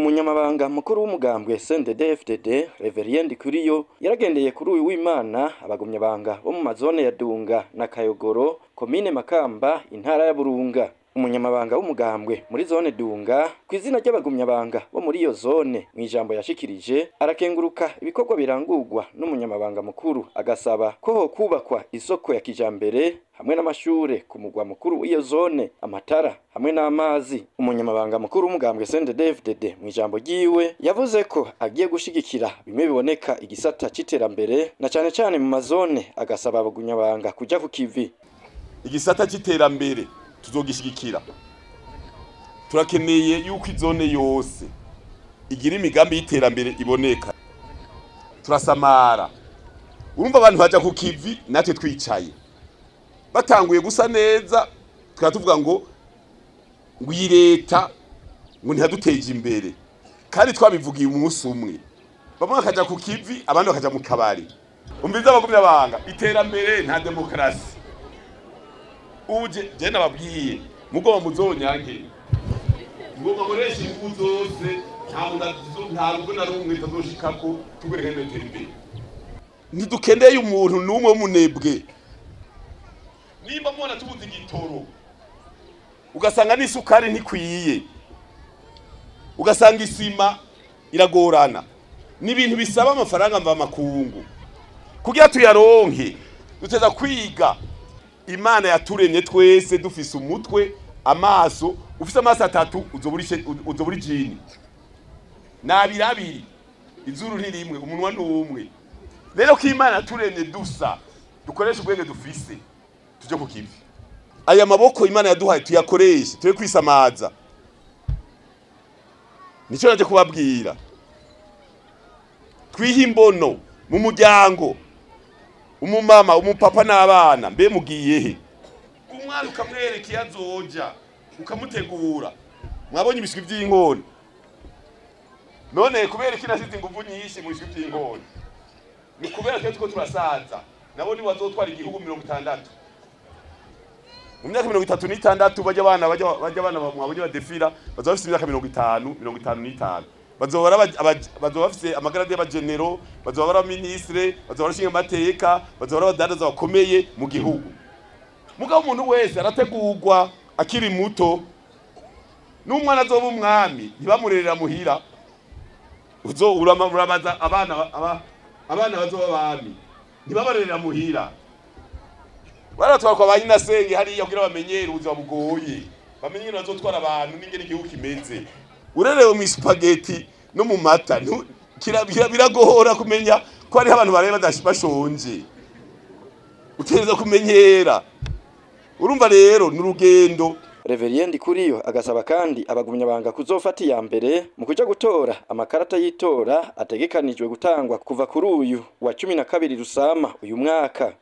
Umunyamabanga mukuru w'umugambwe CNDD-FDD Reverien Ndikuriyo yaragendeye kuri uyu w'Imana abagumyabanga bo mu mazone ya Dunga na Kayogoro, komine Makamba, intara ya Burunga. Umunyamabanga w'umugambwe muri zone Dunga ku izina ry'abagumyabanga bo muri iyo zone, mu ijambo yashikirije arakenguruka ibikorwa birangurwa n'umunyamabanga mukuru, agasaba ko hokubakwa isoko ya kijambere hamwe n'amashure ku mugwa mukuru w'iyo zone, amatara hamwe n'amazi. Umunyamabanga mukuru w'umugambwe CNDD-FDD mu ijambo ryiwe yavuze ko agiye gushigikira bimwe biboneka igisata c'iterambere na cane cane mu mazone, agasaba abagumyabanga kuja ku kivi. Igisata c'iterambere tuzogishigikira. Turakeneye yuko izone yose igira imigambi y'iterambere iboneka. Turasamara, urumva abantu baja ku kivi natwe twicaye, batanguye gusa neza tukaba tuvuga ngo iyi leta ngo ntiyaduteje imbere, kandi twabivugiye umunsi umwe. Bamwe bakaja ku kivi, abandi bakaja mu kabari. Umviza abagumyabanga, iterambere nta demokarasi. Uje je nababwiye mugomba muzonyange, mugomba mukoresha ingufu zose, nta rugo na rumwe rutazoshikako tugwereka neza imbere. Ntidukeneye umuntu n'umwe w'umunebwe. Nimba mubona tubuze igitoro, ugasanga n'isukari ntikwiye, ugasanga isima iragorana, ni ibintu bisaba amafaranga mvamakungu kugira tuyaronke. Duteza kwiga. Imana yaturemye twese dufise umutwe, amaso. Ufise amaso atatu uzobura ijini, nabiri abiri, izuru ni rimwe, umunwa ni umwe. Rero ko Imana yaturemye dusa, dukoreshe ubwenge dufise, tuje ku kivi. Aya maboko Imana yaduhaye tuyakoreshe, tube kwisamaza. Nico naje kubabwira. Twihe imbono mu muryango, umumama, umupapa n'abana, mbe mugiye he? Umwana ukamwereka iyo azoja, ukamutegura. Mwabonye ibiswi vy'inkona? None kubera iki nasize inguvu nyinshi mu biswi vy'inkona? Ni kubera twe tuko turasaza, nabo ni bazotwara igihugu 60. Mu myaka 36 bajya abana bajya abana mwabonye badefira bazoba bafise imyaka 50, 55. Bazoba bafise amagarade y'abagenero, bazoba ari ministre, bazoba bashinga amateka, bazoba abadandaza bakomeye mu gihugu. Mugabo umuntu wese arategurwa akiri muto. N'umwana azoba umwami ntibamurerera muhira. Uzo uramaza abana bazoba abami ntibabarerera muhira. Baratwara kwa banyina senge hariya kugira bamenyere ubuzima bugoye, bamenye ingene bazotwara abantu n'ingene igihugu kimeze. Urerewe mu spaghetti no mu mata biragohora kumenya ko hariho abantu bareba bashonje. Utegerezwa kumenyera. Urumva rero ni urugendo. Reverien Ndikuriyo agasaba kandi abagumyabanga kuzofata iya mbere mu kuja gutora amakarata y'itora ategekanijwe gutangwa kuva kuri uyu wa 12 Rusama uyu mwaka.